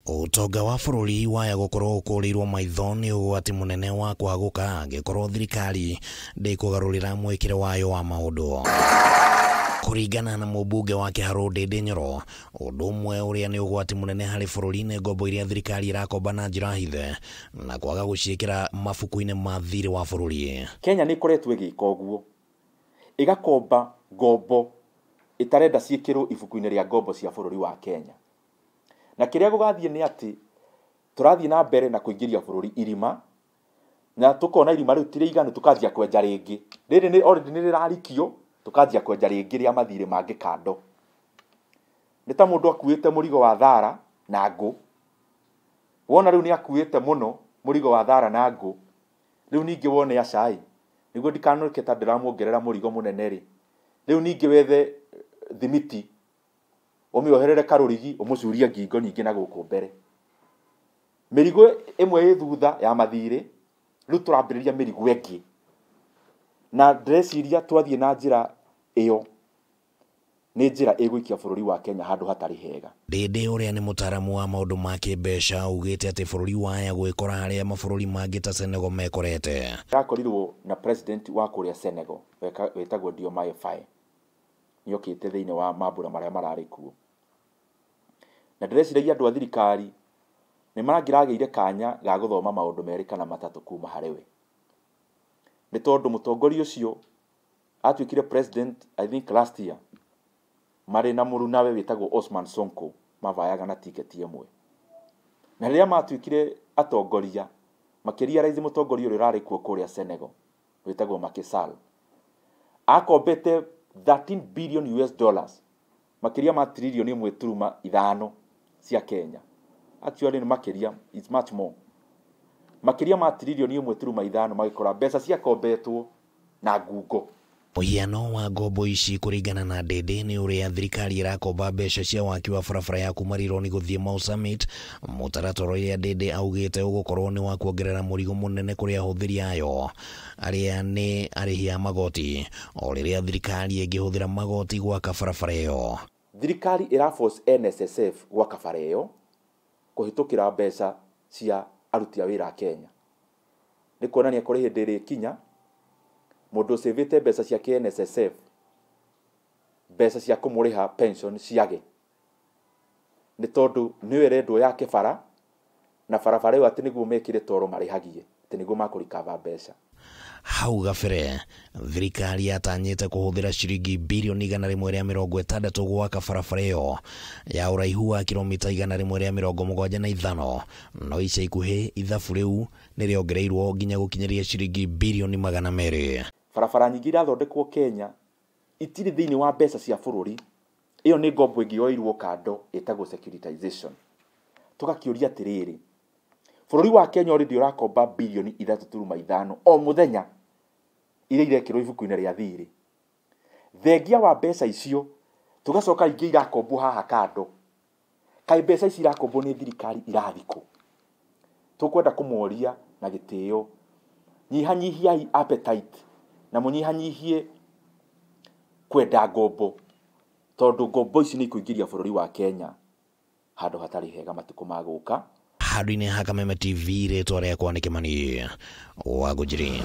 Ũtonga wa bũrũri waya gũkorwo ũkũrĩirwo maitho nĩ ũgwati mũnene wa kwagũka angĩkorwo thirikari ndĩkũgarũrĩra mwĩkĩre wayo wa maũndũ. Kũringana na mũmbunge wa Kĩharũ Ndĩndĩ Nyoro, ũndũ ũmwe ũrĩa nĩ ũgwati mũnene harĩ bũrũri nĩ ngombo iria thirikari ĩrakomba na njĩra hithe na kwaga gũciĩkĩra mabuku-inĩ ma thirĩ wa bũrũri. Kenya nĩ ĩkoretwo ĩgĩka ũguo, ĩgakomba ngombo ĩtarenda ciĩkĩrwo ibuku-inĩ rĩa ngombo cia bũrũri wa Kenya. Na kĩrĩa gũgathiĩ nĩ atĩ tũrathiĩ na mbere na kũingĩria bũrũri irima, na tũkona irima rĩu ti rĩiganu, tũkanjia kwenja rĩngĩ. Rĩrĩ nĩ already nĩ rĩrarikio, tũkanjia kwenja rĩngĩ rĩa mathirĩ mangĩ kando. Nĩ ta mũndũ akuĩte mũrigo wa thara na ngũ. Wona rĩu nĩ akuĩte mũno mũrigo wa thara na ngũ, rĩu ningĩ wone acai, nĩguo ndikanoneke ta ndĩramuongerera mũrigo mũnene rĩ, rĩu ningĩ wethe thimiti, ũmĩoherere karũrigi, ũmũcurie ngingo ningĩ na gũkũ mbere. Mĩrigo ĩmwe ĩ thutha ya mathirĩ, rĩu tũrambĩrĩria mĩrigo ĩngĩ. Na ndĩreciria twathiĩ na njĩra ĩyo, nĩ njĩra ĩgũikia bũrũri wa Kenya handũ hatarĩ hega. Ndĩndĩ ũrĩa nĩ mũtaaramu wa maũndũ ma kĩmbeca augĩte atĩ bũrũri waya gwĩkora harĩa mabũrũri mangĩ ta Senegal mekorete. Ndakorirwo na president wa kũrĩa Senegal wĩtagwo Diomaye Faye, nĩokĩte thĩinĩ wa mambura marĩa mararĩ kuo. Na ndĩreciragia andũ a thirikari nĩ mangĩragĩire kanya ga gũthoma maũndũ merĩ kana matatũ kuma harĩ we. Nĩ tondũ mũtongoria ũcio atuĩkire president I think last year, marĩ na mũrunawe wĩtagwo Osman Sonko, mavayaga na tiketi ĩmwe. Na rĩrĩa matuĩkire atongoria, makĩrealize mũtongoria ũrĩa ũrarĩ kuo kũrĩa Senegal wĩtagwo Macky Sall akombete 13 billion US dollars, makĩria ma tririoni 1.5 cia Kenya. Actually nĩ makĩria, it's much more. Makĩria ma tririoni 1.5, magĩkora mbeca ciakombetwo na ngungo. Mũhiano wa ngombo ici kũringana na Ndĩndĩ nĩ ũrĩa thirikari ĩrakomba mbeca cia waki wa barabara ya kuma Rironi gũthiĩ Mau Summit, mũtaratara ũrĩa Ndĩndĩ augĩte ũgũkorwo nĩ wa kuongerera mũrigo mũnene kũrĩ ahũthĩri ayo arĩa nĩ arĩhi a magoti, o rĩrĩa thirikari ĩngĩhũthĩra magoti gwaka barabara ĩyo. Thirikari ĩra force NSSF gwaka bara ĩyo kũhĩtũkĩra mbeca cia aruti a wĩra a Kenya. Nĩ kuonania kũrĩ hĩndĩ ĩrĩkinya mũndũ ũcĩvĩte mbeca ciake NSSF, mbeca cia kũmũrĩha pension ciage, nĩ tondũ nĩyo ĩrendwo yake bara, na barabara ĩyo atĩ nĩguo mekĩre toro marĩhagie, atĩ nĩguo makũrikaba mbeca. Hau gabere thirikari yatanyĩte kũhũthĩra ciringi birioni 160 gwaka barabara ĩyo ya ũraihu wa kilomita 175, no ica ikuhĩ ithabu rĩu nĩrĩongereirwo nginya gũkinyĩria ciringi birioni 200. Barabara nyingĩ irathondekwo Kenya itirĩ thĩinĩ wa mbeca cia bũrũri. Ĩyo nĩ ngombo ĩngĩ yoirwo kando ĩtagwo securitization. Tũgakĩũria atĩrĩrĩ, bũrũri wa Kenya already ũrakomba birioni 3.5 o mũthenya iria irekĩrwo ibuku-inĩ rĩa thirĩ. Thengia wa mbeca icio tũgacoka ingĩ irakombwo haha kando. Kaĩ mbeca ici irakombwo nĩ thirikari irathikũ? Tũkwenda kũmoria na gĩtĩo, nyihanyihiai appetite na mũnyihanyihie kwenda ngombo, tondũ ngombo ici nĩ ikũingĩria bũrũri wa Kenya handũ hatarĩ hega matukũ ma gũka. Handũ-inĩ ha Kameme TV, rĩtwa rĩakwa nĩ Kĩmani wa Ngũnjiri.